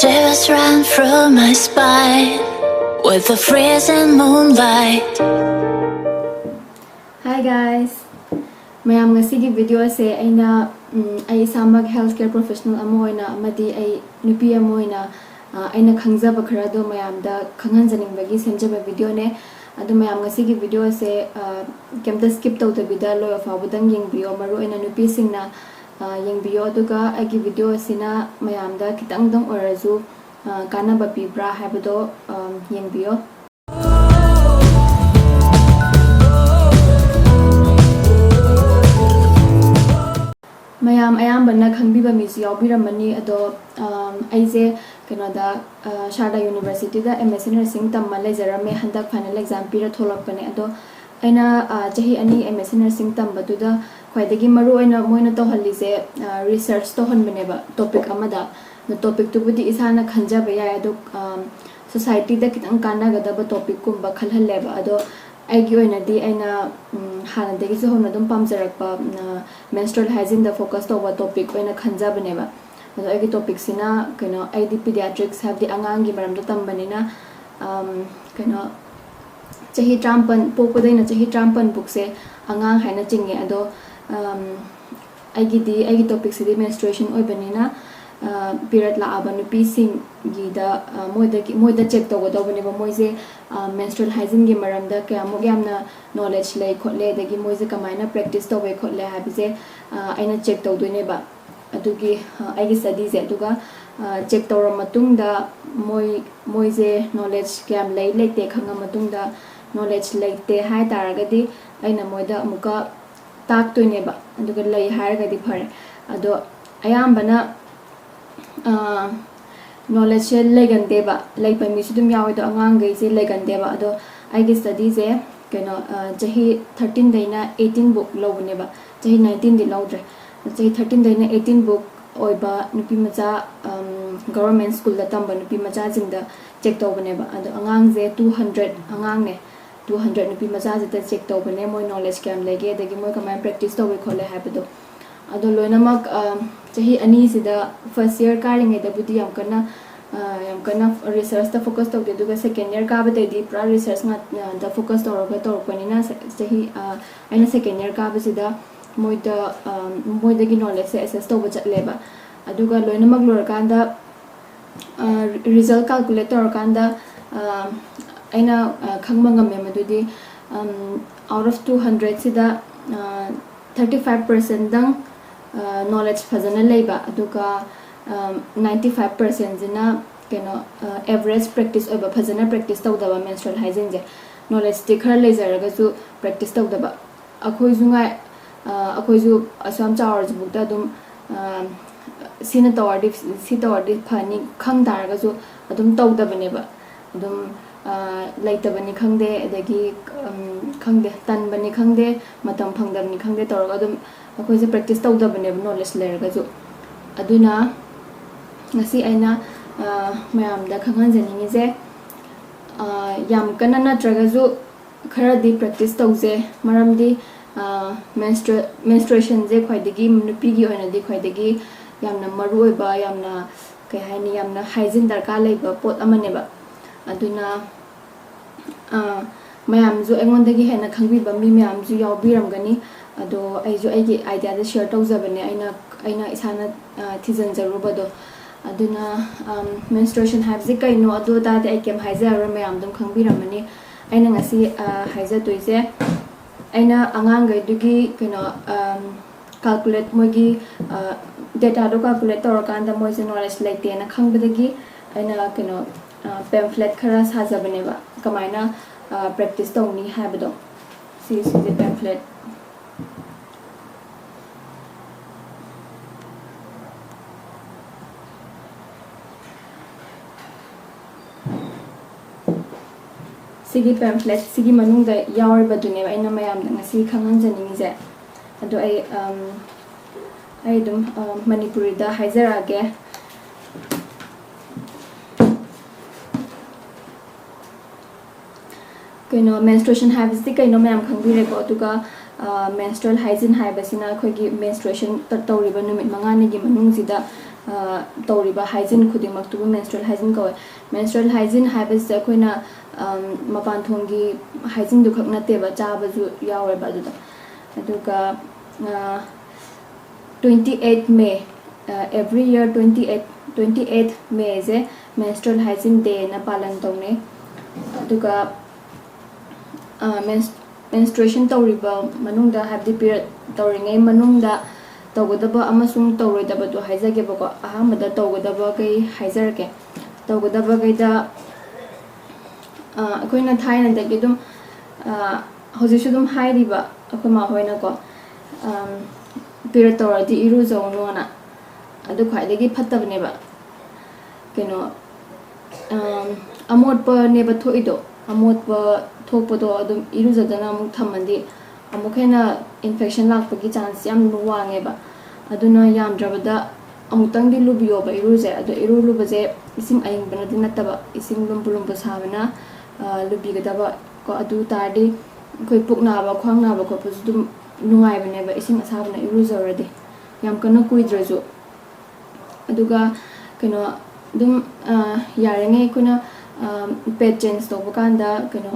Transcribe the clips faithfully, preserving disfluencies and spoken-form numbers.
Shivers run through my spine with the freezing moonlight. Hi guys! ꯃꯌꯥꯝ, ꯉꯁꯤꯒꯤ video ꯑꯁꯦ ꯑꯩꯅ ꯎꯝ, ꯑꯩ ꯏꯁꯥꯃꯛ health care professional ꯑꯃ ꯑꯣꯏꯅ ꯑꯃꯗꯤ ꯑꯩ ꯅꯨꯄꯤ ꯑꯃ ꯑꯣꯏꯅ ꯑ, ꯑꯩꯅ ꯈꯪꯖꯕ ꯈꯔꯗꯣ ꯃꯌꯥꯝꯗ ꯈꯪꯍꯟꯖꯅꯤꯡꯕꯒꯤ ꯁꯦꯝꯖꯕ video ꯅꯦ꯫ ꯑꯗꯣ ꯃꯌꯥꯝ, ꯉꯁꯤꯒꯤ video ꯑꯁꯦ ꯑ, ꯀꯩꯝꯇ skip ꯇꯧꯗꯕꯤꯗ ꯂꯣꯏꯕ ꯐꯥꯎꯕꯗꯪ ꯌꯦꯡꯕꯤꯌꯣ, ꯃꯔꯨꯑꯣꯏꯅ ꯅꯨꯄꯤꯁꯤꯡꯅ ꯑ, ꯌꯦꯡꯕꯤꯌꯣ꯫ ꯑꯗꯨꯒ ꯑꯩꯒꯤ video ꯑꯁꯤꯅ ꯃꯌꯥꯝꯗ ꯈꯤꯇꯪꯗꯪ ꯑꯣꯏꯔꯁꯨ ꯑ, ꯀꯥꯟꯅꯕ ꯄꯤꯕ꯭ꯔꯥ ꯍꯥꯏꯕꯗꯣ ꯑ, ꯌꯦꯡꯕꯤꯌꯣ꯫ ꯃꯌꯥꯝ ꯑꯌꯥꯝꯕꯅ ꯈꯪꯕꯤꯕ ꯃꯤꯁꯨ ꯌꯥꯎꯕꯤꯔꯝꯃꯅꯤ, ꯑꯗꯣ ꯑꯝ, ꯑꯩꯁꯦ ꯀꯩꯅꯣꯗ ꯑ, ꯁꯥꯔꯗꯥ University ꯗ M S C Nursing ꯇꯝꯃ ꯂꯩꯖꯔꯝꯃꯦ꯫ ꯍꯟꯗꯛ final exam ꯄꯤꯔ ꯊꯣꯛꯂꯛꯄꯅꯦ꯫ ꯑꯗꯣ ꯑꯩꯅ ꯑ, ꯆꯍꯤ ꯑꯅꯤ M S C Nursing ꯇꯝꯕꯗꯨꯗ ꯈ꯭ꯋꯥꯏꯗꯒꯤ ꯃꯔꯨ ꯑꯣꯏꯅ ꯃꯣꯏꯅ ꯇꯧꯍꯜꯂꯤꯁꯦ ꯑ, research ꯇꯧꯍꯟꯕꯅꯦꯕ topic ꯑꯃꯗ꯫ ꯑꯗꯣ topic ꯇꯨꯕꯨꯗꯤ ꯏꯁꯥꯅ ꯈꯟꯖꯕ ꯌꯥꯏ, ꯑꯗꯣ ꯑꯝ, society ꯗ ꯈꯤꯇꯪ ꯀꯥꯟꯅꯒꯗꯕ topic ꯀꯨꯝꯕ ꯈꯜꯍꯜꯂꯦꯕ꯫ ꯑꯗꯣ ꯑꯩꯒꯤ ꯑꯣꯏꯅꯗꯤ ꯑꯩꯅ ꯎꯝ, ꯍꯥꯟꯅꯗꯒꯤꯁꯨ ꯍꯧꯅ ꯑꯗꯨꯝ ꯄꯥꯝꯖꯔꯛꯄ ꯎꯝ, menstrual hygiene ꯗ focus ꯇꯧꯕ topic ꯑꯣꯏꯅ ꯈꯟꯖꯕꯅꯦꯕ꯫ ꯑꯗꯣ ꯑꯩꯒꯤ topic ꯁꯤꯅ ꯀꯩꯅꯣ, ꯑꯩꯗꯤ pediatrics ꯍꯥꯏꯕꯗꯤ ꯑꯉꯥꯡꯒꯤ ꯃꯔꯝꯗ ꯇꯝꯕꯅꯤꯅ ꯑꯝ, ꯀꯩꯅꯣ, ꯆꯍꯤ ꯇꯔꯥꯃꯥꯄꯟ, ꯄꯣꯛꯄꯗꯩꯅ ꯆꯍꯤ ꯇꯔꯥꯃꯥꯄꯟ ꯕꯨꯛꯁꯦ ꯑꯉꯥꯡ ꯍꯥꯏꯅ ꯆꯤꯡꯉꯦ꯫ ꯑꯗꯣ ꯑꯝ, ꯑꯩꯒꯤꯗꯤ, ꯑꯩꯒꯤ topic ꯁꯤꯗꯤ menstruation ꯑꯣꯏꯕꯅꯤꯅ ꯑ, period ꯂꯥꯛꯑꯕ ꯅꯨꯄꯤꯁꯤꯡꯒꯤꯗ ꯑ, ꯃꯣꯏꯗꯒꯤ ꯃꯣꯏꯗ check ꯇꯧꯒꯗꯧꯕꯅꯦꯕ, ꯃꯣꯏꯁꯦ ꯑ, menstrual hygiene ꯒꯤ ꯃꯔꯝꯗ ꯀꯌꯥꯃꯨꯛ ꯌꯥꯝꯅ knowledge ꯂꯩ ꯈꯣꯠꯂꯦ, ꯑꯗꯒꯤ ꯃꯣꯏꯁꯦ ꯀꯃꯥꯏꯅ practice ꯇꯧꯋꯦ ꯈꯣꯠꯂꯦ ꯍꯥꯏꯕꯁꯦ ꯑ, ꯑꯩꯅ check ꯇꯧꯗꯣꯏꯅꯦꯕ꯫ ꯑꯗꯨꯒꯤ ꯑ, ꯑꯩꯒꯤ study ꯁꯦ꯫ ꯑꯗꯨꯒ ꯑ, check ꯇꯧꯔ ꯃꯇꯨꯡꯗ ꯃꯣꯏ ꯃꯣꯏꯁꯦ knowledge ꯀꯌꯥꯝ ꯂꯩ ꯂꯩꯇꯦ ꯈꯪꯉ ꯃꯇꯨꯡꯗ, knowledge ꯂꯩꯇꯦ ꯍꯥꯏ ꯇꯥꯔꯒꯗꯤ ꯑꯩꯅ ꯃꯣꯏꯗ ꯑꯃꯨꯛꯀ ꯇꯥꯛꯇꯣꯏꯅꯦꯕ꯫ ꯑꯗꯨꯒ ꯂꯩ ꯍꯥꯏꯔꯒꯗꯤ ꯐꯔꯦ꯫ ꯑꯗꯣ ꯑꯌꯥꯝꯕꯅ ꯑ, knowledge ꯁꯦ ꯂꯩꯒꯟꯗꯦꯕ, ꯂꯩꯕ ꯃꯤꯁꯨ ꯑꯗꯨꯝ ꯌꯥꯎꯋꯦ, ꯑꯗꯣ ꯑꯉꯥꯡꯈꯩꯁꯦ ꯂꯩꯒꯟꯗꯦꯕ꯫ ꯑꯗꯣ ꯑꯩꯒꯤ study ꯁꯦ ꯀꯩꯅꯣ ꯑ, ꯆꯍꯤ thirteen ꯗꯩꯅ eighteen ꯕꯨꯛ ꯂꯧꯕꯅꯦꯕ, ꯆꯍꯤ nineteen ꯗꯤ ꯂꯧꯗ꯭ꯔꯦ꯫ ꯆꯍꯤ thirteen ꯗꯩꯅ eighteen ꯕꯨꯛ ꯑꯣꯏꯕ ꯅꯨꯄꯤ ꯃꯆꯥ ꯑꯝ, government school ꯗ ꯇꯝꯕ ꯅꯨꯄꯤ ꯃꯆꯥꯁꯤꯡꯗ check ꯇꯧꯕꯅꯦꯕ꯫ ꯑꯗꯣ ꯑꯉꯥꯡꯁꯦ two hundred ꯑꯉꯥꯡꯅꯦ, two hundred ꯅꯨꯄꯤ ꯃꯆꯥꯁꯤꯗ check ꯇꯧꯕꯅꯦ, ꯃꯣꯏ knowledge ꯀꯌꯥꯝ ꯂꯩꯒꯦ, ꯑꯗꯒꯤ ꯃꯣꯏ ꯀꯃꯥꯏꯅ practice ꯇꯧꯋꯦ ꯈꯣꯠꯂꯦ ꯍꯥꯏꯕꯗꯣ꯫ ꯑꯗꯣ ꯂꯣꯏꯅꯃꯛ ꯑ, ꯆꯍꯤ ꯑꯅꯤꯁꯤꯗ first year ꯀꯥꯔꯤꯉꯩꯗꯕꯨꯗꯤ ꯌꯥꯝ ꯀꯟꯅ ꯑ, ꯌꯥꯝ ꯀꯟꯅ ꯔꯤꯁꯔꯁꯇ ꯐꯣꯀꯁ ꯇꯧꯗꯦ꯫ ꯑꯗꯨꯒ ꯁꯦꯀꯦꯟ ꯏꯌꯔ ꯀꯥꯕꯗꯩꯗꯤ ꯄꯨꯔꯥ ꯔꯤꯁꯔꯁ ꯉꯥꯛ-, ꯑ, ꯗ ꯐꯣꯀꯁ ꯇꯧꯔꯒ ꯇꯧꯔꯛꯄꯅꯤꯅ, ꯆ-, ꯆꯍꯤ, ꯑ, ꯑꯩꯅ ꯁꯦꯀꯦꯟ ꯏꯌꯔ ꯀꯥꯕꯁꯤꯗ ꯃꯣꯏꯗ, ꯑ, ꯃꯣꯏꯗꯒꯤ ꯅꯣꯂꯦꯖꯁꯦ ꯑꯦꯁꯦꯁ ꯇꯧꯕ ꯆꯠꯂꯦꯕ꯫ ꯑꯗꯨꯒ ꯂꯣꯏꯅꯃꯛ ꯂꯣꯏꯔꯀꯥꯟꯗ, ꯑ, ꯔꯤꯖꯜ ꯀꯥꯜꯀꯨꯂꯦꯠ ꯇꯧꯔꯀꯥꯟꯗ, ꯑ, ꯑꯩꯅ, ꯑ, ꯈꯪꯕ ꯉꯝꯃꯦ ꯃꯗꯨꯗꯤ, ꯑꯝ, out of two hundred ꯁꯤꯗ, ꯑ, thirty five percent ꯗꯪ, ꯑ, ꯅꯣꯂꯦꯖ ꯐꯖꯅ ꯂꯩꯕ, ꯑꯗꯨꯒ, ꯑ, ninety five percent ꯁꯤꯅ ꯀꯩꯅꯣ, ꯑ, ꯑꯦꯚꯔꯦꯖ ꯄ꯭ꯔꯦꯛꯇꯤꯁ ꯑꯣꯏꯕ, ꯐꯖꯅ ꯄ꯭ꯔꯦꯛꯇꯤꯁ ꯇꯧꯗꯕ ꯃꯦꯟꯁꯇ꯭ꯔꯨꯑꯦꯜ ꯍꯥꯏꯖꯤꯟꯁꯦ꯫ ꯅꯣꯂꯦꯖꯇꯤ ꯈꯔ ꯂꯩꯖꯔꯒꯁꯨ ꯄ꯭ꯔꯦꯛꯇꯤꯁ ꯇꯧꯗꯕ꯫ ꯑꯩꯈꯣꯏꯁꯨ ꯉꯥꯏ-, ꯑ, ꯑꯩꯈꯣꯏꯁꯨ ꯑꯁꯨꯛ ꯌꯥꯝ ꯆꯥꯎꯔꯁꯤꯐꯥꯎꯗ ꯑꯗꯨꯝ, ꯑ, ꯁꯤꯅ ꯇꯧꯔꯗꯤ, ꯁꯤ ꯇꯧꯔꯗꯤ ꯐꯅꯤ ꯈꯪ ꯇꯥꯔꯒꯁꯨ ꯑꯗꯨꯝ ꯇꯧꯗꯕꯅꯦꯕ꯫ ꯑꯗꯨꯝ, ꯑ, ꯂꯩꯇꯕꯅꯤ ꯈꯪꯗꯦ, ꯑꯗꯒꯤ, ꯎꯝ, ꯈꯪꯗꯦ, ꯇꯟꯕꯅꯤ ꯈꯪꯗꯦ, ꯃꯇꯝ ꯐꯪꯗꯕꯅꯤ ꯈꯪꯗꯦ, ꯇꯧꯔꯒ ꯑꯗꯨꯝ ꯑꯩꯈꯣꯏꯁꯦ ꯄ꯭ꯔꯦꯛꯇꯤꯁ ꯇꯧꯗꯕꯅꯦꯕ, ꯅꯣꯂꯦꯖ ꯂꯩꯔꯒꯁꯨ꯫ ꯑꯗꯨꯅ ꯉꯁꯤ ꯑꯩꯅ, ꯑ, ꯃꯌꯥꯝꯗ ꯈꯪꯍꯟꯖꯅꯤꯡꯉꯤꯁꯦ, ꯑ, ꯌꯥꯝ ꯀꯟꯅ ꯅꯠꯇ꯭ꯔꯒꯁꯨ ꯈꯔꯗꯤ ꯄ꯭ꯔꯦꯛꯇꯤꯁ ꯇꯧꯁꯦ꯫ ꯃꯔꯝꯗꯤ, ꯑ, ꯃꯦꯟꯁꯇ꯭ꯔꯨ-, ꯃꯦꯟꯁꯇ꯭ꯔꯨꯑꯦꯁꯟꯁꯦ ꯈ꯭ꯋꯥꯏꯗꯒꯤ, ꯅꯨꯄꯤꯒꯤ ꯑꯣꯏꯅꯗꯤ ꯈ꯭ꯋꯥꯏꯗꯒꯤ ꯌꯥꯝꯅ ꯃꯔꯨ ꯑꯣꯏꯕ, ꯌꯥꯝꯅ, ꯀꯩ ꯍꯥꯏꯅꯤ, ꯌꯥꯝꯅ ꯍꯥꯏꯖꯤꯟ ꯗꯔꯀꯥꯔ ꯂꯩꯕ ꯄꯣꯠ ꯑꯃꯅꯦꯕ꯫ ꯑꯗꯨꯅ, ꯑ, ꯃꯌꯥꯝꯁꯨ ꯑꯩꯉꯣꯟꯗꯒꯤ ꯍꯦꯟꯅ ꯈꯪꯕꯤꯕ ꯃꯤ ꯃꯌꯥꯝꯁꯨ ꯌꯥꯎꯕꯤꯔꯝꯒꯅꯤ꯫ ꯑꯗꯣ ꯑꯩꯁꯨ ꯑꯩꯒꯤ ꯑꯥꯏꯗꯤꯌꯥꯗ ꯁꯤꯌꯔ ꯇꯧꯖꯕꯅꯦ, ꯑꯩꯅ, ꯑꯩꯅ ꯏꯁꯥꯅ, ꯑ, ꯊꯤꯖꯤꯟꯖꯔꯨꯕꯗꯣ꯫ ꯑꯗꯨꯅ, ꯑꯝ, ꯃꯦꯟꯁꯇ꯭ꯔꯨꯑꯦꯁꯟ ꯍꯥꯏꯕꯁꯤ ꯀꯩꯅꯣ, ꯑꯗꯨ ꯑꯗꯥꯗꯤ ꯑꯩ ꯀꯩꯝ ꯍꯥꯏꯖꯔꯔꯣꯏ, ꯃꯌꯥꯝ ꯑꯗꯨꯝ ꯈꯪꯕꯤꯔꯝꯃꯅꯤ꯫ ꯑꯩꯅ ꯉꯁꯤ, ꯑ, ꯍꯥꯏꯖꯗꯣꯏꯁꯦ, ꯑꯩꯅ ꯑꯉꯥꯡꯈꯩꯗꯨꯒꯤ ꯀꯩꯅꯣ, ꯑꯝ, ꯀꯥꯜꯀꯨꯂꯦꯠ, ꯃꯣꯏꯒꯤ, ꯑ, ꯗꯦꯇꯥꯗꯣ ꯀꯥꯜꯀꯨꯂꯦꯠ ꯇꯧꯔꯀꯥꯟꯗ ꯃꯣꯏꯁꯦ ꯅꯣꯂꯦꯖ ꯂꯩꯇꯦꯅ ꯈꯪꯕꯗꯒꯤ ꯑꯩꯅ ꯀꯩꯅꯣ, ꯑ, ꯄꯦꯝꯐ꯭ꯂꯦꯠ ꯈꯔ ꯁꯥꯖꯕꯅꯦꯕ, ꯀꯃꯥꯏꯅ, ꯑ, ꯄ꯭ꯔꯦꯛꯇꯤꯁ ꯇꯧꯅꯤ ꯍꯥꯏꯕꯗꯣ꯫ ꯁꯤ, ꯁꯤꯁꯦ ꯄꯦꯝꯐ꯭ꯂꯦꯠ꯫ ꯁꯤꯒꯤ ꯄꯦꯝꯐ꯭ꯂꯦꯠ ꯁꯤꯒꯤ ꯃꯅꯨꯡꯗ ꯌꯥꯎꯔꯤꯕꯗꯨꯅꯦꯕ ꯑꯩꯅ ꯃꯌꯥꯝꯗ ꯉꯁꯤ ꯈꯪꯍꯟꯖꯅꯤꯡꯉꯤꯁꯦ꯫ ꯑꯗꯣ ꯑꯩ, ꯑꯝ, ꯑꯩ ꯑꯗꯨꯝ, ꯑ, ꯃꯅꯤꯄꯨꯔꯤꯗ ꯍꯥꯏꯖꯔꯛꯑꯒꯦ꯫ ꯀꯩꯅꯣ, ꯃꯦꯟꯁꯇ꯭ꯔꯨꯑꯦꯁꯟ ꯍꯥꯏꯕꯁꯤꯗꯤ ꯀꯩꯅꯣ ꯃꯌꯥꯝ ꯈꯪꯕꯤꯔꯦꯀꯣ꯫ ꯑꯗꯨꯒ, ꯑ, ꯃꯦꯟꯁꯇ꯭ꯔꯨꯑꯦꯜ ꯍꯥꯏꯖꯤꯟ ꯍꯥꯏꯕꯁꯤꯅ ꯑꯩꯈꯣꯏꯒꯤ ꯃꯦꯟꯁꯇ꯭ꯔꯨꯑꯦꯁꯟ ꯇ-, ꯇꯧꯔꯤꯕ ꯅꯨꯃꯤꯠ ꯃꯉꯥꯅꯤꯒꯤ ꯃꯅꯨꯡꯁꯤꯗ ꯇꯧꯔꯤꯕ ꯍꯥꯏꯖꯤꯟ ꯈꯨꯗꯤꯡꯃꯛꯇꯨꯕꯨ menstrual hygiene ꯀꯧꯋꯦ꯫ Menstrual hygiene ꯍꯥꯏꯕꯁꯤꯗ ꯑꯩꯈꯣꯏꯅ ꯃꯄꯥꯟ ꯊꯣꯡꯒꯤ ꯍꯥꯏꯖꯤꯟꯗꯨ ꯈꯛ ꯅꯠꯇꯦꯕ, ꯆꯥꯕꯁꯨ ꯌꯥꯎꯋꯦꯕ ꯑꯗꯨꯗ꯫ ꯑꯗꯨꯒ twenty eight May, every year twenty eight, twenty eight May ꯁꯦ menstrual hygiene day ꯅ ꯄꯥꯂꯟ ꯇꯧꯅꯩ꯫ ꯑꯗꯨꯒ menstruation ꯇꯧꯔꯤꯕ ꯃꯅꯨꯡꯗ, ꯍꯥꯏꯕꯗꯤ period ꯇꯧꯔꯤꯉꯩ ꯃꯅꯨꯡꯗ ꯇꯧꯒꯗꯕ ꯑꯃꯁꯨꯡ ꯇꯧꯔꯣꯏꯗꯕꯗꯣ ꯍꯥꯏꯖꯒꯦꯕꯀꯣ꯫ ꯑꯍꯥꯟꯕꯗ ꯇꯧꯒꯗꯕꯈꯩ ꯍꯥꯏꯖꯔꯛꯀꯦ꯫ ꯇꯧꯒꯗꯕꯈꯩꯗ ꯑꯩꯈꯣꯏꯅ ꯊꯥꯏꯅꯗꯒꯤ ꯑꯗꯨꯝ, ꯍꯧꯖꯤꯛꯁꯨ ꯑꯗꯨꯝ ꯍꯥꯏꯔꯤꯕ ꯑꯩꯈꯣꯏ ꯃꯥ ꯍꯣꯏꯅꯀꯣ, period ꯇꯧꯔꯗꯤ ꯏꯔꯨꯖꯧꯅꯣꯅ꯫ ꯑꯗꯨ ꯈ꯭ꯋꯥꯏꯗꯒꯤ ꯐꯠꯇꯕꯅꯦꯕ꯫ ꯀꯩꯅꯣ, ꯑꯃꯣꯠꯄꯅꯦꯕ ꯊꯣꯛꯏꯗꯣ꯫ ꯑꯃꯣꯠꯄ ꯊꯣꯛꯄꯗꯣ ꯑꯗꯨꯝ ꯏꯔꯨꯖꯗꯅ ꯑꯃꯨꯛ ꯊꯝꯃꯗꯤ ꯑꯃꯨꯛ ꯍꯦꯟꯅ infection ꯂꯥꯛꯄꯒꯤ chance ꯌꯥꯝ ꯋꯥꯡꯉꯦꯕ꯫ ꯑꯗꯨꯅ ꯌꯥꯝꯗ꯭ꯔꯕꯗ ꯑꯃꯨꯛꯇꯪꯗꯤ ꯂꯨꯕꯤꯌꯣꯕ ꯏꯔꯨꯁꯦ꯫ ꯑꯗꯣ ꯏꯔꯨ ꯂꯨꯕꯁꯦ ꯏꯁꯤꯡ ꯑꯏꯪꯕꯅꯗꯤ ꯅꯠꯇꯕ, ꯏꯁꯤꯡ ꯂꯨꯝꯕꯨ ꯂꯨꯝꯕꯨ ꯁꯥꯕꯅ ꯂꯨꯕꯤꯒꯗꯕ ꯀꯣ꯫ ꯑꯗꯨ ꯇꯥꯔꯗꯤ ꯑꯩꯈꯣꯏ ꯄꯨꯛ ꯅꯥꯕ, ꯈ꯭ꯋꯥꯡ ꯅꯥꯕ ꯈꯣꯠꯄꯁꯨ ꯑꯗꯨꯝ ꯅꯨꯡꯉꯥꯏꯕꯅꯦꯕ ꯏꯁꯤꯡ ꯑꯁꯥꯕꯅ ꯏꯔꯨꯖꯔꯗꯤ, ꯌꯥꯝ ꯀꯟꯅ ꯀꯨꯏꯗ꯭ꯔꯁꯨ꯫ ꯑꯗꯨꯒ ꯀꯩꯅꯣ, ꯑꯗꯨꯝ ꯌꯥꯔꯤꯉꯩ ꯑꯩꯈꯣꯏꯅ pad change ꯇꯧꯕ ꯀꯥꯟꯗ ꯀꯩꯅꯣ,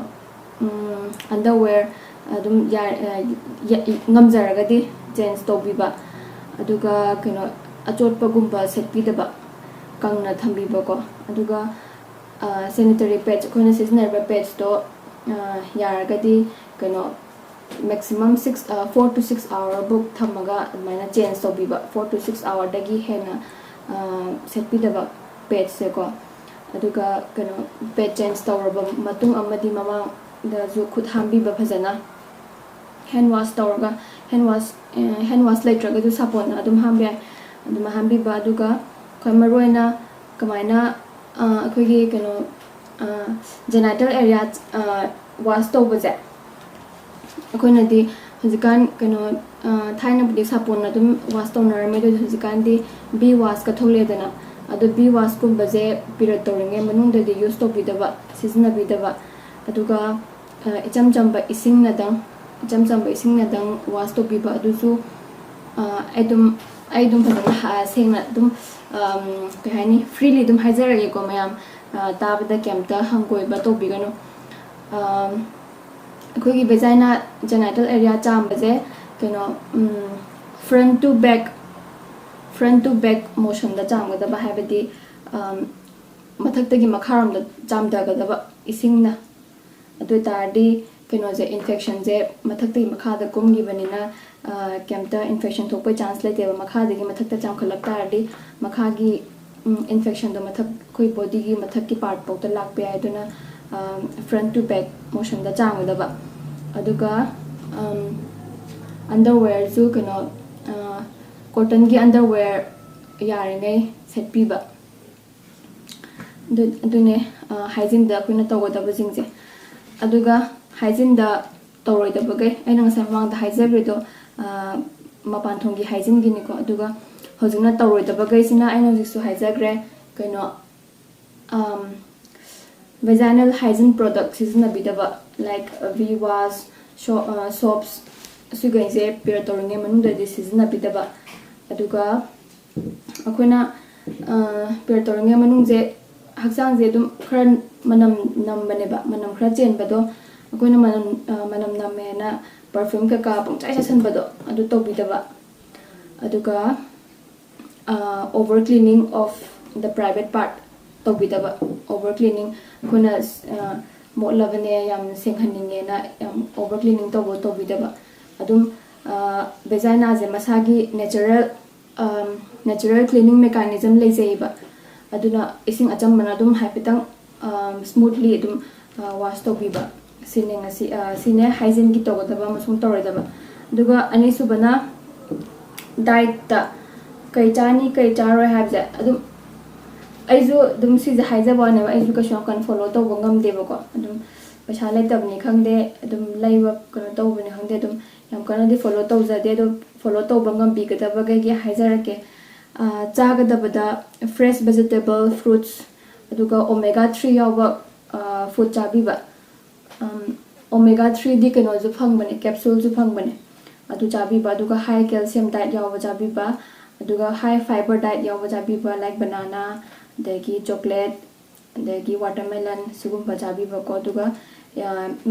underwear ꯑꯗꯨꯝ ꯉꯝꯖꯔꯒꯗꯤ change ꯇꯧꯕꯤꯕ꯫ ꯑꯗꯨꯒ ꯀꯩꯅꯣ, ꯑꯆꯣꯠꯄꯒꯨꯝꯕ ꯁꯦꯠꯄꯤꯗꯕ, ꯀꯪꯅ ꯊꯝꯕꯤꯕꯀꯣ꯫ ꯑꯗꯨꯒ sanitary pads, ꯑꯩꯈꯣꯏꯅ ꯁꯤꯖꯤꯟꯅꯔꯤꯕ pads ꯇꯣ ꯌꯥꯔꯒꯗꯤ ꯀꯩꯅꯣ, maximum six, four to six hour book ꯊꯝꯃꯒ ꯑꯗꯨꯃꯥꯏꯅ change ꯇꯧꯕꯤꯕ, four to six hour ꯗꯒꯤ ꯍꯦꯟꯅ ꯁꯦꯠꯄꯤꯗꯕ pads ꯁꯦꯀꯣ꯫ ꯑꯗꯨꯒ ꯀꯩꯅꯣ, pad change ꯇꯧꯔꯕ ꯃꯇꯨꯡ ꯑꯃꯗꯤ ꯃꯃꯥꯡꯗꯁꯨ ꯈꯨꯠ ꯍꯥꯝꯕꯤꯕ ꯐꯖꯅ, hand wash ꯇꯧꯔꯒ, hand wash, hand wash ꯂꯩꯇ꯭ꯔꯒꯁꯨ ꯁꯥꯄꯣꯟꯅ ꯑꯗꯨꯝ ꯍꯥꯝꯕ ꯌꯥꯏ꯫ ꯑꯗꯨꯃꯥꯏꯅ ꯍꯥꯝꯕꯤꯕ꯫ ꯑꯗꯨꯒ ꯈ꯭ꯋꯥꯏ ꯃꯔꯨ ꯑꯣꯏꯅ ꯀꯃꯥꯏꯅ ꯑꯩꯈꯣꯏꯒꯤ ꯀꯩꯅꯣ, genital area wash ꯇꯧꯕꯁꯦ, ꯑꯩꯈꯣꯏꯅꯗꯤ ꯍꯧꯖꯤꯛꯀꯥꯟ ꯀꯩꯅꯣ, ꯊꯥꯏꯅꯕꯨꯗꯤ ꯁꯥꯄꯣꯟꯅ ꯑꯗꯨꯝ wash ꯇꯧꯅꯔꯝꯃꯦ, ꯑꯗꯨ ꯍꯧꯖꯤꯛꯀꯥꯟꯗꯤ bee wash ꯀ ꯊꯣꯛꯂꯛꯑꯦꯗꯅ꯫ ꯑꯗꯣ bee wash ꯀꯨꯝꯕꯁꯦ period ꯇꯧꯔꯤꯉꯩ ꯃꯅꯨꯡꯗꯗꯤ use ꯇꯧꯕꯤꯗꯕ, ꯁꯤꯖꯤꯟꯅꯕꯤꯗꯕ꯫ ꯑꯗꯨꯒ ꯏꯆꯝ ꯆꯝꯕ ꯏꯁꯤꯡꯅꯗꯪ, ꯏꯆꯝ ꯆꯝꯕ ꯏꯁꯤꯡꯅꯗꯪ wash ꯇꯧꯕꯤꯕ꯫ ꯑꯗꯨꯁꯨ ꯑꯩ ꯑꯗꯨꯝ ꯑꯩ ꯑꯗꯨꯝ ꯐꯖꯅ ꯍꯥ- ꯁꯦꯡꯅ ꯑꯗꯨꯝ, ꯑꯝ, ꯀꯩ ꯍꯥꯏꯅꯤ, freely ꯑꯗꯨꯝ ꯍꯥꯏꯖꯔꯒꯦꯀꯣ ꯃꯌꯥꯝ, ꯑ, ꯇꯥꯕꯗ ꯀꯩꯝꯇ ꯍꯪꯒꯣꯏꯕ ꯇꯧꯕꯤꯒꯅꯨ꯫ ꯑꯝ, ꯑꯩꯈꯣꯏꯒꯤ vagina, genital area ꯆꯥꯝꯕꯁꯦ ꯀꯩꯅꯣ, ꯎꯝ, front to back, front to back motionꯗ ꯆꯥꯝꯒꯗꯕ, ꯍꯥꯏꯕꯗꯤ, ꯑꯝ, ꯃꯊꯛꯇꯒꯤ ꯃꯈꯥꯔꯣꯝꯗ ꯆꯥꯝꯊꯒꯗꯕ ꯏꯁꯤꯡꯅ꯫ ꯑꯗꯨ ꯑꯣꯏ ꯇꯥꯔꯗꯤ ꯀꯩꯅꯣꯁꯦ, infectionꯁꯦ ꯃꯊꯛꯇꯒꯤ ꯃꯈꯥꯗ ꯀꯨꯝꯈꯤꯕꯅꯤꯅ, ꯑ, ꯀꯩꯝꯇ infection ꯊꯣꯛꯄꯩ chance ꯂꯩꯇꯦꯕ꯫ ꯃꯈꯥꯗꯒꯤ ꯃꯊꯛꯇ ꯆꯥꯝꯈꯠꯂꯛ ꯇꯥꯔꯗꯤ ꯃꯈꯥꯒꯤ, ꯎꯝ, infectionꯗꯣ ꯃꯊꯛ, ꯑꯩꯈꯣꯏ bodyꯒꯤ ꯃꯊꯛꯀꯤ partꯐꯥꯎꯗ ꯂꯥꯛꯄ ꯌꯥꯏ꯫ ꯑꯗꯨꯅ, ꯑ, front to back motionꯗ ꯆꯥꯝꯒꯗꯕ꯫ ꯑꯗꯨꯒ, ꯎꯝ, underwearꯁꯨ ꯀꯩꯅꯣ, ꯑ, cottonꯒꯤ underwear ꯌꯥꯔꯤꯉꯩ ꯁꯦꯠꯄꯤꯕ꯫ ꯑꯗꯨ-, ꯑꯗꯨꯅꯦ, ꯑ, hygieneꯗ ꯑꯩꯈꯣꯏꯅ ꯇꯧꯒꯗꯕꯁꯤꯡꯁꯦ꯫ ꯑꯗꯨꯒ hygieneꯗ ꯇꯧꯔꯣꯏꯗꯕꯈꯩ, ꯑꯩꯅ ꯉꯁꯥꯏ ꯃꯃꯥꯡꯗ ꯍꯥꯏꯖꯈ꯭ꯔꯤꯗꯣ, ꯑ, ꯃꯄꯥꯟ ꯊꯣꯡꯒꯤ hygieneꯒꯤꯅꯤꯀꯣ꯫ ꯑꯗꯨꯒ ꯍꯧꯖꯤꯛꯅ ꯇꯧꯔꯣꯏꯗꯕꯈꯩꯁꯤꯅ ꯑꯩꯅ ꯍꯧꯖꯤꯛꯁꯨ ꯍꯥꯏꯖꯈ꯭ꯔꯦ, ꯀꯩꯅꯣ, ꯑꯝ, vaginal hygiene product ꯁꯤꯖꯤꯟꯅꯕꯤꯗꯕ, like, V wash, ꯁꯣ-, ꯑ, soaps, ꯑꯁꯤꯈꯩꯁꯦ period ꯇꯧꯔꯤꯉꯩ ꯃꯅꯨꯡꯗꯗꯤ ꯁꯤꯖꯤꯟꯅꯕꯤꯗꯕ꯫ ꯑꯗꯨꯒ ꯑꯩꯈꯣꯏꯅ, ꯑ, period ꯇꯧꯔꯤꯉꯩ ꯃꯅꯨꯡꯁꯦ ꯍꯛꯆꯥꯡꯁꯦ ꯑꯗꯨꯝ ꯈꯔ ꯃꯅꯝ ꯅꯝꯕꯅꯦꯕ, ꯃꯅꯝ ꯈꯔ ꯆꯦꯟꯕꯗꯣ, ꯑꯩꯈꯣꯏꯅ ꯃꯅꯝ, ꯑ, ꯃꯅꯝ ꯅꯝꯃꯦꯅ perfume ꯀꯩꯀꯥ ꯄꯪꯆꯥꯏ ꯆꯥꯏꯁꯟꯕꯗꯣ, ꯑꯗꯨ ꯇꯧꯕꯤꯗꯕ꯫ ꯑꯗꯨꯒ, ꯑ, over cleaning of the private part ꯇꯧꯕꯤꯗꯕ꯫ Over cleaning, ꯑꯩꯈꯣꯏꯅ, ꯑ, ꯃꯣꯠꯂꯕꯅꯦ, ꯌꯥꯝ ꯁꯦꯡꯍꯟꯅꯤꯡꯉꯦꯅ ꯌꯥꯝ over cleaning ꯇꯧꯕ ꯇꯧꯕꯤꯗꯕ꯫ ꯑꯗꯨꯝ, ꯑ, vaginaꯁꯦ ꯃꯁꯥꯒꯤ natural, ꯑꯝ, natural cleaning mechanism ꯂꯩꯖꯩꯌꯦꯕ꯫ ꯑꯗꯨꯅ ꯏꯁꯤꯡ ꯑꯆꯝꯕꯅ ꯑꯗꯨꯝ ꯍꯥꯏꯐꯦꯠꯇꯪ, ꯑꯝ, smoothly ꯑꯗꯨꯝ, ꯑ, wash ꯇꯧꯕꯤꯕ꯫ ꯁꯤꯅꯦ ꯉꯁꯤ, ꯑ, ꯁꯤꯅꯦ hygieneꯒꯤ ꯇꯧꯒꯗꯕ ꯑꯃꯁꯨꯡ ꯇꯧꯔꯣꯏꯗꯕ꯫ ꯑꯗꯨꯒ ꯑꯅꯤꯁꯨꯕꯅ dietꯇ ꯀꯩ ꯆꯥꯅꯤ, ꯀꯩ ꯆꯥꯔꯣꯏ ꯍꯥꯏꯕꯁꯦ ꯑꯗꯨꯝ ꯑꯩꯁꯨ ꯑꯗꯨꯝ ꯁꯤꯁꯦ ꯍꯥꯏꯖꯕ ꯋꯥꯅꯦꯕ, ꯑꯩꯁꯨ ꯀꯩꯁꯨ ꯌꯥꯝ ꯀꯟꯅ follow ꯇꯧꯕ ꯉꯝꯗꯦꯕꯀꯣ꯫ ꯑꯗꯨꯝ ꯄꯩꯁꯥ ꯂꯩꯇꯕꯅꯤ ꯈꯪꯗꯦ, ꯑꯗꯨꯝ ꯂꯩꯕ ꯀꯩꯅꯣ ꯇꯧꯕꯅꯤ ꯈꯪꯗꯦ, ꯑꯗꯨꯝ ꯌꯥꯝ ꯀꯟꯅꯗꯤ follow ꯇꯧꯖꯗꯦ꯫ ꯑꯗꯣ follow ꯇꯧꯕ ꯉꯝꯕꯤꯒꯗꯕꯈꯩꯒꯤ ꯍꯥꯏꯖꯔꯛꯀꯦ꯫ ꯑ, ꯆꯥꯒꯗꯕꯗ fresh vegetable, fruits, ꯑꯗꯨꯒ omega three ꯌꯥꯎꯕ, ꯑ, food ꯆꯥꯕꯤꯕ꯫ ꯑꯝ, omega threeꯗꯤ ꯀꯩꯅꯣꯁꯨ ꯐꯪꯕꯅꯦ, capsuleꯁꯨ ꯐꯪꯕꯅꯦ, ꯑꯗꯨ ꯆꯥꯕꯤꯕ꯫ ꯑꯗꯨꯒ high calcium diet ꯌꯥꯎꯕ ꯆꯥꯕꯤꯕ꯫ ꯑꯗꯨꯒ high fiber diet ꯌꯥꯎꯕ ꯆꯥꯕꯤꯕ, like banana, ꯑꯗꯒꯤ chocolate, ꯑꯗꯒꯤ watermelon, ꯁꯤꯒꯨꯝꯕ ꯆꯥꯕꯤꯕꯀꯣ꯫ ꯑꯗꯨꯒ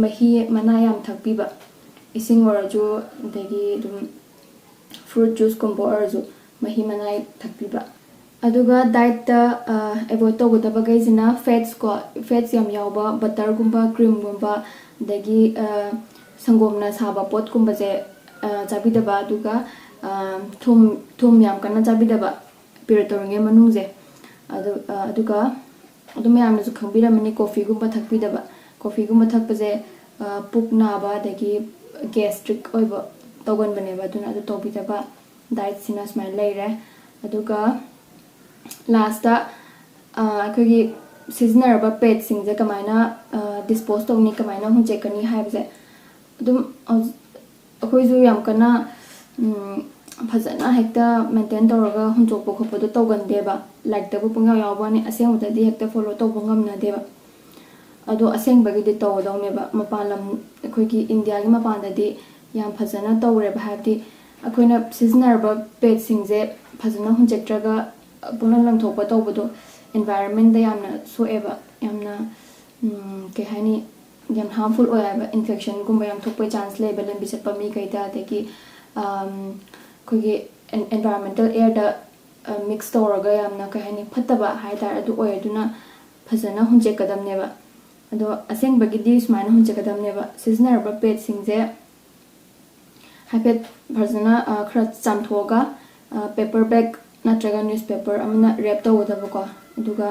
ꯃꯍꯤ ꯃꯅꯥꯏ ꯌꯥꯝ ꯊꯛꯄꯤꯕ, ꯏꯁꯤꯡ ꯑꯣꯏꯔꯁꯨ, ꯑꯗꯒꯤ ꯑꯗꯨꯝ fruit juiceꯀꯨꯝꯕ ꯑꯣꯏꯔꯁꯨ ꯃꯍꯤ ꯃꯅꯥꯏ ꯊꯛꯄꯤꯕ꯫ ꯑꯗꯨꯒ dietꯇ avoid ꯇꯧꯒꯗꯕꯈꯩꯁꯤꯅ fatsꯀꯣ, fats ꯌꯥꯝ ꯌꯥꯎꯕ butterꯒꯨꯝꯕ, creamꯒꯨꯝꯕ, ꯑꯗꯒꯤ ꯁꯪꯒꯣꯝꯅ ꯁꯥꯕ ꯄꯣꯠꯀꯨꯝꯕꯁꯦ ꯆꯥꯕꯤꯗꯕ꯫ ꯑꯗꯨꯒ ꯊꯨꯝ ꯊꯨꯝ ꯌꯥꯝ ꯀꯟꯅ ꯆꯥꯕꯤꯗꯕ period ꯇꯧꯔꯤꯉꯩ ꯃꯅꯨꯡꯁꯦ꯫ ꯑꯗꯨ ꯑꯗꯨꯒ ꯑꯗꯨꯝ ꯃꯌꯥꯝꯅꯁꯨ ꯈꯪꯕꯤꯔꯝꯃꯅꯤ, coffeeꯒꯨꯝꯕ ꯊꯛꯄꯤꯗꯕ꯫ Coffeeꯒꯨꯝꯕ ꯊꯛꯄꯁꯦ ꯄꯨꯛ ꯅꯥꯕ, ꯑꯗꯒꯤ gastric ꯑꯣꯏꯕ ꯇꯧꯒꯟꯕꯅꯦꯕ꯫ ꯑꯗꯨꯅ ꯑꯗꯨ ꯇꯧꯕꯤꯗꯕ꯫ Dietꯁꯤꯅ ꯁꯨꯃꯥꯏꯅ ꯂꯩꯔꯦ꯫ ꯑꯗꯨꯒ lastꯇ ꯑꯩꯈꯣꯏꯒꯤ ꯁꯤꯖꯤꯟꯅꯔꯕ padꯁꯤꯡꯁꯦ ꯀꯃꯥꯏꯅ dispose ꯇꯧꯅꯤ, ꯀꯃꯥꯏꯅ ꯍꯨꯟꯆꯦꯛꯀꯅꯤ ꯍꯥꯏꯕꯁꯦ ꯑꯗꯨꯝ ꯑꯩꯈꯣꯏꯁꯨ ꯌꯥꯝ ꯀꯟꯅ ꯐꯖꯅ ꯍꯦꯛꯇ maintain ꯇꯧꯔꯒ ꯍꯨꯟꯗꯣꯛꯄ ꯈꯣꯠꯄꯗꯣ ꯇꯧꯒꯟꯗꯦꯕ꯫ ꯂꯥꯏꯔꯤꯛꯇꯕꯨ ꯄꯨꯡꯌꯥꯎ ꯌꯥꯎꯕ ꯋꯥꯅꯤ, ꯑꯁꯦꯡꯕꯗꯗꯤ ꯍꯦꯛꯇ follow ꯇꯧꯕ ꯉꯝꯅꯗꯦꯕ꯫ ꯑꯗꯣ ꯑꯁꯦꯡꯕꯒꯤꯗꯤ ꯇꯧꯒꯗꯧꯅꯦꯕ꯫ ꯃꯄꯥꯟ ꯂꯝ, ꯑꯩꯈꯣꯏꯒꯤ ꯏꯟꯗꯤꯌꯥꯒꯤ ꯃꯄꯥꯟꯗꯗꯤ ꯌꯥꯝ ꯐꯖꯅ ꯇꯧꯔꯦꯕ꯫ ꯍꯥꯏꯕꯗꯤ ꯑꯩꯈꯣꯏꯅ ꯁꯤꯖꯤꯟꯅꯔꯕ padꯁꯤꯡꯁꯦ ꯐꯖꯅ ꯍꯨꯟꯆꯦꯛꯇ꯭ꯔꯒ ꯄꯨꯡꯂꯪ ꯂꯪꯊꯣꯛꯄ ꯇꯧꯕꯗꯣ environmentꯗ ꯌꯥꯝꯅ ꯁꯣꯛꯑꯦꯕ, ꯌꯥꯝꯅ ꯀꯩ ꯍꯥꯏꯅꯤ, ꯌꯥꯝ harmful ꯑꯣꯏ ꯍꯥꯏꯕ꯫ Infectionꯒꯨꯝꯕ ꯌꯥꯝ ꯊꯣꯛꯄꯩ chance ꯂꯩꯕ, ꯂꯝꯕꯤ ꯆꯠꯄ ꯃꯤꯈꯩꯗ꯫ ꯑꯗꯒꯤ ꯑꯩꯈꯣꯏꯒꯤ environmental airꯗ mix ꯇꯧꯔꯒ ꯌꯥꯝꯅ, ꯀꯩ ꯍꯥꯏꯅꯤ, ꯐꯠꯇꯕ ꯍꯥꯏꯇꯥꯔꯦ, ꯑꯗꯨ ꯑꯣꯏ꯫ ꯑꯗꯨꯅ ꯐꯖꯅ ꯍꯨꯟꯆꯦꯛꯀꯗꯕꯅꯦꯕ꯫ ꯑꯗꯣ ꯑꯁꯦꯡꯕꯒꯤꯗꯤ ꯁꯨꯃꯥꯏꯅ ꯍꯨꯟꯆꯦꯛꯀꯗꯕꯅꯦꯕ꯫ ꯁꯤꯖꯤꯟꯅꯔꯕ padꯁꯤꯡꯁꯦ ꯍꯥꯏꯐꯦꯠ ꯐꯖꯅ ꯈꯔ ꯆꯥꯝꯊꯣꯛꯑꯒ paper bag ꯅꯠꯇ꯭ꯔꯒ newspaper ꯑꯃꯅ wrap ꯇꯧꯒꯗꯕꯀꯣ꯫ ꯑꯗꯨꯒ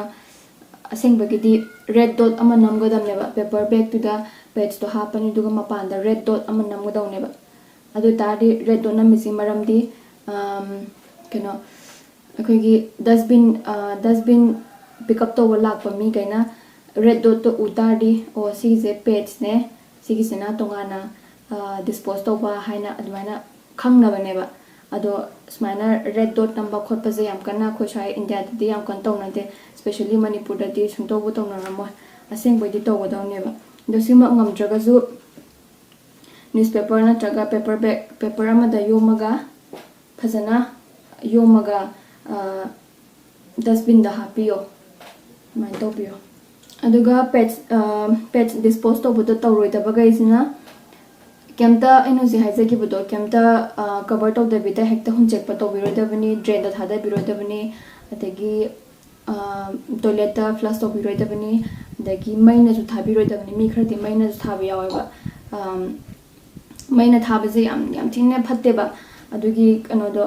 ꯑꯁꯦꯡꯕꯒꯤꯗꯤ red dot ꯑꯃ ꯅꯝꯒꯗꯕꯅꯦꯕ꯫ Paper bagꯇꯨꯗ padsꯇꯣ ꯍꯥꯞꯄꯅꯤ, ꯑꯗꯨꯒ ꯃꯄꯥꯟꯗ red dot ꯑꯃ ꯅꯝꯒꯗꯧꯅꯦꯕ꯫ ꯑꯗꯨ ꯑꯣꯏ ꯇꯥꯔꯗꯤ red dot ꯅꯝꯃꯤꯁꯤ ꯃꯔꯝꯗꯤ ꯀꯩꯅꯣ, ꯑꯩꯈꯣꯏꯒꯤ dustbin dustbin pick up ꯇꯧꯕ ꯂꯥꯛꯄ ꯃꯤꯈꯩꯅ red dotꯇꯣ ꯎ ꯇꯥꯔꯗꯤ, "ꯑꯣ, ꯁꯤꯒꯤꯁꯦ padsꯅꯦ, ꯁꯤꯒꯤꯁꯤꯅ ꯇꯣꯉꯥꯟꯅ dispose ꯇꯧꯕ" ꯍꯥꯏꯅ ꯑꯗꯨꯃꯥꯏꯅ ꯈꯪꯅꯕꯅꯦꯕ꯫ ꯑꯗꯣ ꯁꯨꯃꯥꯏꯅ red dot ꯅꯝꯕ ꯈꯣꯠꯄꯁꯦ ꯌꯥꯝ ꯀꯟꯅ ꯑꯩꯈꯣꯏ ꯁ꯭ꯋꯥꯏ ꯏꯟꯗꯤꯌꯥꯗꯗꯤ ꯌꯥꯝ ꯀꯟꯅ ꯇꯧꯅꯗꯦ, especially ꯃꯅꯤꯄꯨꯔꯗꯗꯤ ꯁꯨꯡꯇꯧꯕꯨ ꯇꯧꯅꯔꯝꯃꯣꯏ꯫ ꯑꯁꯦꯡꯕꯩꯗꯤ ꯇꯧꯒꯗꯧꯅꯦꯕ꯫ ꯑꯗꯣ ꯁꯤꯃꯛ ꯉꯝꯗ꯭ꯔꯒꯁꯨ newspaper ꯅꯠꯇ꯭ꯔꯒ paper bag, paper ꯑꯃꯗ ꯌꯣꯝꯃꯒ ꯐꯖꯅ ꯌꯣꯝꯃꯒ ꯗꯁꯕꯤꯟꯗ ꯍꯥꯞꯄꯤꯌꯣ꯫ ꯑꯗꯨꯃꯥꯏꯅ ꯇꯧꯕꯤꯌꯣ꯫ ꯑꯗꯨꯒ pads, pads dispose ꯇꯧꯕꯗꯣ ꯇꯧꯔꯣꯏꯗꯕꯈꯩꯁꯤꯅ ꯀꯩꯝꯇ, ꯑꯩꯅ ꯍꯧꯖꯤꯛ ꯍꯥꯏꯖꯈꯤꯕꯗꯣ, ꯀꯩꯝꯇ cover ꯇꯧꯗꯕꯤꯗ ꯍꯦꯛꯇ ꯍꯨꯟꯆꯦꯛꯄ ꯇꯧꯕꯤꯔꯣꯏꯗꯕꯅꯤ, drainꯗ ꯊꯥꯗꯕꯤꯔꯣꯏꯗꯕꯅꯤ, ꯑꯗꯒꯤ toiletꯇ flush ꯇꯧꯕꯤꯔꯣꯏꯗꯕꯅꯤ, ꯑꯗꯒꯤ ꯃꯩꯅꯁꯨ ꯊꯥꯕꯤꯔꯣꯏꯗꯕꯅꯤ꯫ ꯃꯤ ꯈꯔꯗꯤ ꯃꯩꯅꯁꯨ ꯊꯥꯕ ꯌꯥꯎꯋꯦꯕ꯫ ꯃꯩꯅ ꯊꯥꯕꯁꯦ ꯌꯥꯝ, ꯌꯥꯝ ꯊꯤꯅ ꯐꯠꯇꯦꯕ꯫ ꯑꯗꯨꯒꯤ ꯀꯩꯅꯣꯗꯣ,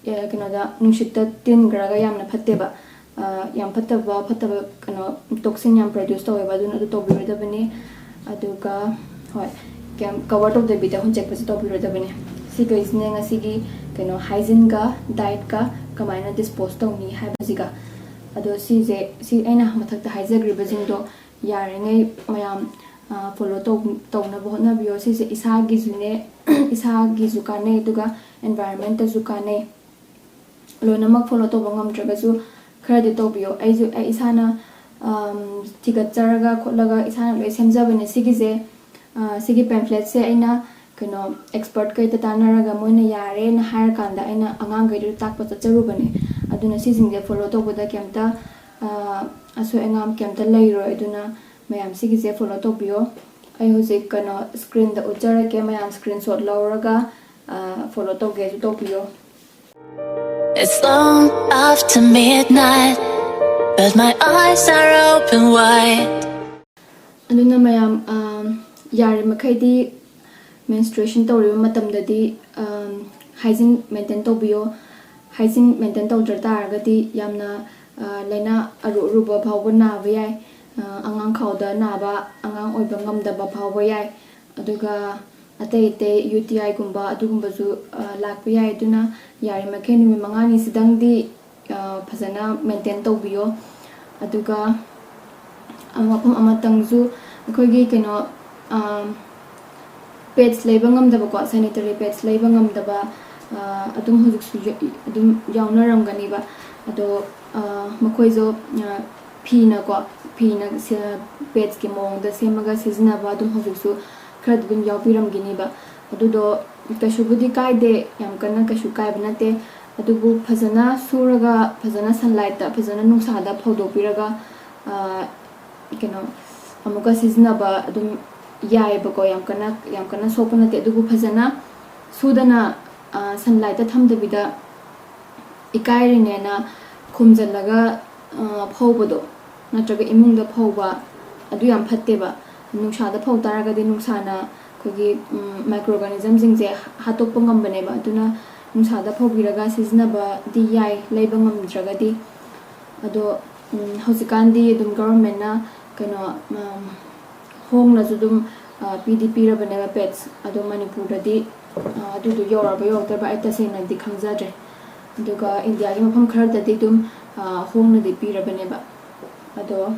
ꯀꯩꯅꯣꯗ, ꯅꯨꯡꯁꯤꯠꯇ ꯇꯤꯟꯈ꯭ꯔꯒ ꯌꯥꯝꯅ ꯐꯠꯇꯦꯕ꯫ ꯌꯥꯝ ꯐꯠꯇꯕ, ꯐꯠꯇꯕ ꯀꯩꯅꯣ, toxin ꯌꯥꯝ produce ꯇꯧꯋꯦꯕ꯫ ꯑꯗꯨꯅ ꯑꯗꯨ ꯇꯧꯕꯤꯔꯣꯏꯗꯕꯅꯤ꯫ ꯑꯗꯨꯒ, ꯍꯣꯏ, ꯀꯩꯝ cover ꯇꯧꯗꯕꯤꯗ ꯍꯨꯟꯆꯦꯛꯄꯁꯦ ꯇꯧꯕꯤꯔꯣꯏꯗꯕꯅꯤ꯫ ꯁꯤꯈꯩꯁꯤꯅꯦ ꯉꯁꯤꯒꯤ ꯀꯩꯅꯣ, hygieneꯒ dietꯀ ꯀꯃꯥꯏꯅ dispose ꯇꯧꯅꯤ ꯍꯥꯏꯕꯁꯤꯒ꯫ ꯑꯗꯣ ꯁꯤꯁꯦ, ꯁꯤ ꯑꯩꯅ ꯃꯊꯛꯇ ꯍꯥꯏꯖꯈ꯭ꯔꯤꯕꯁꯤꯡꯗꯣ ꯌꯥꯔꯤꯉꯩ ꯃꯌꯥꯝ follow ꯇꯧꯅꯕ ꯍꯣꯠꯅꯕꯤꯌꯣ꯫ ꯁꯤꯁꯦ ꯏꯁꯥꯒꯤꯁꯨꯅꯦ, ꯏꯁꯥꯒꯤꯁꯨ ꯀꯥꯟꯅꯩ, ꯑꯗꯨꯒ environmentꯇꯁꯨ ꯀꯥꯟꯅꯩ꯫ ꯂꯣꯏꯅꯃꯛ follow ꯇꯧꯕ ꯉꯝꯗ꯭ꯔꯒꯁꯨ ꯈꯔꯗꯤ ꯇꯧꯕꯤꯌꯣ꯫ ꯑꯩꯁꯨ, ꯑꯩ ꯏꯁꯥꯅ ꯊꯤꯒꯠꯆꯔꯒ ꯈꯣꯠꯂꯒ ꯏꯁꯥꯅ ꯂꯣꯏ ꯁꯦꯝꯖꯕꯅꯦ꯫ ꯁꯤꯒꯤꯁꯦ, ꯁꯤꯒꯤ pamphletꯁꯦ ꯑꯩꯅ ꯀꯩꯅꯣ, expertꯈꯩꯗ ꯇꯥꯟꯅꯔꯒ ꯃꯣꯏꯅ ꯌꯥꯔꯦꯅ ꯍꯥꯏꯔꯀꯥꯟꯗ ꯑꯩꯅ ꯑꯉꯥꯡꯈꯩꯗꯨꯗ ꯇꯥꯛꯄ ꯆꯠꯆꯔꯨꯕꯅꯦ꯫ ꯑꯗꯨꯅ ꯁꯤꯁꯤꯡꯁꯦ follow ꯇꯧꯕꯗ ꯀꯩꯝꯇ ꯑꯁꯣꯏ ꯑꯉꯥꯝ ꯀꯩꯝꯇ ꯂꯩꯔꯣꯏ꯫ ꯑꯗꯨꯅ ꯃꯌꯥꯝ ꯁꯤꯒꯤꯁꯦ follow ꯇꯧꯕꯤꯌꯣ꯫ ꯑꯩ ꯍꯧꯖꯤꯛ ꯀꯩꯅꯣ, screenꯗ ꯎꯠꯆꯔꯛꯀꯦ, ꯃꯌꯥꯝ screenshot ꯂꯧꯔꯒ follow ꯇꯧꯒꯦꯁꯨ ꯇꯧꯕꯤꯌꯣ꯫ It's long after midnight, but my eyes are open wide. ꯑꯗꯨꯅ ꯃꯌꯥꯝ, ꯌꯥꯔꯤꯃꯈꯩꯗꯤ menstruation ꯇꯧꯔꯤꯕ ꯃꯇꯝꯗꯗꯤ hygiene maintain ꯇꯧꯕꯤꯌꯣ꯫ Hygiene maintain ꯇꯧꯗ꯭ꯔ ꯇꯥꯔꯒꯗꯤ ꯌꯥꯝꯅ ꯂꯥꯏꯅꯥ ꯑꯔꯨ ꯑꯔꯨꯕ ꯐꯥꯎꯕ ꯅꯥꯕ ꯌꯥꯏ꯫ ꯑꯉꯥꯡ ꯈꯥꯎꯗ ꯅꯥꯕ, ꯑꯉꯥꯡ ꯑꯣꯏꯕ ꯉꯝꯗꯕ ꯐꯥꯎꯕ ꯌꯥꯏ꯫ ꯑꯗꯨꯒ ꯑꯇꯩ ꯑꯇꯩ UTIꯒꯨꯝꯕ ꯑꯗꯨꯒꯨꯝꯕꯁꯨ ꯂꯥꯛꯄ ꯌꯥꯏ꯫ ꯑꯗꯨꯅ ꯌꯥꯔꯤꯃꯈꯩ ꯅꯨꯃꯤꯠ ꯃꯉꯥꯅꯤꯁꯤꯗꯪꯗꯤ ꯐꯖꯅ maintain ꯇꯧꯕꯤꯌꯣ꯫ ꯑꯗꯨꯒ ꯋꯥꯐꯝ ꯑꯃꯇꯪꯁꯨ, ꯑꯩꯈꯣꯏꯒꯤ ꯀꯩꯅꯣ, pads ꯂꯩꯕ ꯉꯝꯗꯕꯀꯣ, sanitary pads ꯂꯩꯕ ꯉꯝꯗꯕ ꯑꯗꯨꯝ ꯍꯧꯖꯤꯛꯁꯨ ꯑꯗꯨꯝ ꯌꯥꯎꯅꯔꯝꯒꯅꯤꯕ꯫ ꯑꯗꯣ ꯃꯈꯣꯏꯁꯨ ꯐꯤꯅꯀꯣ, ꯐꯤꯅ padsꯀꯤ ꯃꯑꯣꯡꯗ ꯁꯦꯝꯃꯒ ꯁꯤꯖꯤꯟꯅꯕ ꯑꯗꯨꯝ ꯍꯧꯖꯤꯛꯁꯨ ꯈꯔꯗꯤ ꯑꯗꯨꯝ ꯌꯥꯎꯕꯤꯔꯝꯒꯅꯤꯕ꯫ ꯑꯗꯨꯗꯣ ꯀꯩꯁꯨꯕꯨꯗꯤ ꯀꯥꯏꯗꯦ, ꯌꯥꯝ ꯀꯟꯅ ꯀꯩꯁꯨ ꯀꯥꯏꯕ ꯅꯠꯇꯦ꯫ ꯑꯗꯨꯕꯨ ꯐꯖꯅ ꯁꯨꯔꯒ, ꯐꯖꯅ sunlightꯇ, ꯐꯖꯅ ꯅꯨꯡꯁꯥꯗ ꯐꯧꯗꯣꯛꯄꯤꯔꯒ, ꯑ, ꯀꯩꯅꯣ, ꯑꯃꯨꯛꯀ ꯁꯤꯖꯤꯟꯅꯕ ꯑꯗꯨꯝ ꯌꯥꯏꯑꯕꯀꯣ꯫ ꯌꯥꯝ ꯀꯟꯅ, ꯌꯥꯝ ꯀꯟꯅ ꯁꯣꯛꯄ ꯅꯠꯇꯦ꯫ ꯑꯗꯨꯕꯨ ꯐꯖꯅ ꯁꯨꯗꯅ, ꯑ, sunlightꯇ ꯊꯝꯗꯕꯤꯗ, ꯏꯀꯥꯏꯔꯤꯅꯦꯅ ꯈꯨꯝꯖꯤꯜꯂꯒ, ꯑ, ꯐꯧꯕꯗꯣ, ꯅꯠꯇ꯭ꯔꯒ ꯏꯃꯨꯡꯗ ꯐꯧꯕ, ꯑꯗꯨ ꯌꯥꯝ ꯐꯠꯇꯦꯕ꯫ ꯅꯨꯡꯁꯥꯗ ꯐꯧ ꯇꯥꯔꯒꯗꯤ ꯅꯨꯡꯁꯥꯅ ꯑꯩꯈꯣꯏꯒꯤ, ꯎꯝ, microorganismꯁꯤꯡꯁꯦ ꯍꯥꯠꯇꯣꯛꯄ ꯉꯝꯕꯅꯦꯕ꯫ ꯑꯗꯨꯅ ꯅꯨꯡꯁꯥꯗ ꯐꯧꯕꯤꯔꯒ ꯁꯤꯖꯤꯟꯅꯕꯗꯤ ꯌꯥꯏ, ꯂꯩꯕ ꯉꯝꯗ꯭ꯔꯒꯗꯤ꯫ ꯑꯗꯣ, ꯎꯝ, ꯍꯧꯖꯤꯛꯀꯥꯟꯗꯤ ꯑꯗꯨꯝ governmentꯅ ꯀꯩꯅꯣ, ꯎꯝ, ꯍꯣꯡꯅꯁꯨ ꯑꯗꯨꯝ, ꯑ, ꯄꯤꯗꯤ ꯄꯤꯔꯕꯅꯦꯕ pads꯫ ꯑꯗꯣ ꯃꯅꯤꯄꯨꯔꯗꯗꯤ, ꯑ, ꯑꯗꯨꯗꯣ ꯌꯧꯔꯕ ꯌꯧꯔꯛꯇꯕ ꯑꯩ ꯇꯁꯦꯡꯅꯗꯤ ꯈꯪꯖꯗ꯭ꯔꯦ꯫ ꯑꯗꯨꯒ ꯏꯟꯗꯤꯌꯥꯒꯤ ꯃꯐꯝ ꯈꯔꯗꯗꯤ ꯑꯗꯨꯝ, ꯑ, ꯍꯣꯡꯅꯗꯤ ꯄꯤꯔꯕꯅꯦꯕ꯫ ꯑꯗꯣ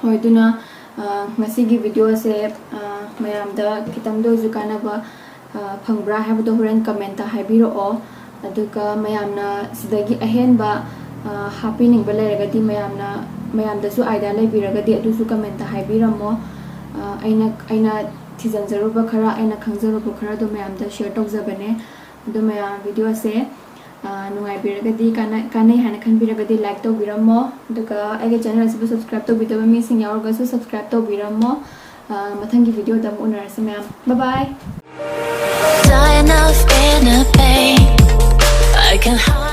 ꯍꯣꯏ, ꯑꯗꯨꯅ, ꯑ, ꯉꯁꯤꯒꯤ videoꯁꯦ, ꯑ, ꯃꯌꯥꯝꯗ ꯈꯤꯇꯪꯗ ꯑꯣꯏꯔꯁꯨ ꯀꯥꯟꯅꯕ, ꯑ, ꯐꯪꯕ꯭ꯔꯥ ꯍꯥꯏꯕꯗꯣ ꯍꯣꯔꯦꯟ commentꯇ ꯍꯥꯏꯕꯤꯔꯛꯑꯣ꯫ ꯑꯗꯨꯒ ꯃꯌꯥꯝꯅ ꯁꯤꯗꯒꯤ ꯑꯍꯦꯟꯕ, ꯑ, ꯍꯥꯞꯄꯤꯅꯤꯡꯕ ꯂꯩꯔꯒꯗꯤ, ꯃꯌꯥꯝꯅ, ꯃꯌꯥꯝꯗꯁꯨ idea ꯂꯩꯕꯤꯔꯒꯗꯤ ꯑꯗꯨꯁꯨ commentꯇ ꯍꯥꯏꯕꯤꯔꯝꯃꯣ꯫ ꯑ, ꯑꯩꯅ, ꯑꯩꯅ ꯊꯤꯖꯤꯟꯖꯔꯨꯕ ꯈꯔ, ꯑꯩꯅ ꯈꯪꯖꯔꯨꯕ ꯈꯔ ꯑꯗꯨ ꯃꯌꯥꯝꯗ share ꯇꯧꯖꯕꯅꯦ꯫ ꯑꯗꯨ ꯃꯌꯥꯝ videoꯁꯦ, ꯑ, ꯅꯨꯡꯉꯥꯏꯕꯤꯔꯒꯗꯤ, ꯀꯥꯟꯅ-, ꯀꯥꯟꯅꯩ ꯍꯥꯏꯅ ꯈꯟꯕꯤꯔꯒꯗꯤ like ꯇꯧꯕꯤꯔꯝꯃꯣ꯫ ꯑꯗꯨꯒ ꯑꯩꯒꯤ channel ꯑꯁꯤꯕꯨ subscribe ꯇꯧꯕꯤꯗꯕ ꯃꯤꯁꯤꯡ ꯌꯥꯎꯔꯒꯁꯨ subscribe ꯇꯧꯕꯤꯔꯝꯃꯣ꯫ ꯑ, ꯃꯊꯪꯒꯤ videoꯗ ꯑꯃꯨꯛ ꯎꯅꯔꯁꯤ ꯃꯌꯥꯝ꯫ Bye bye! Dying of inner pain. I can hide.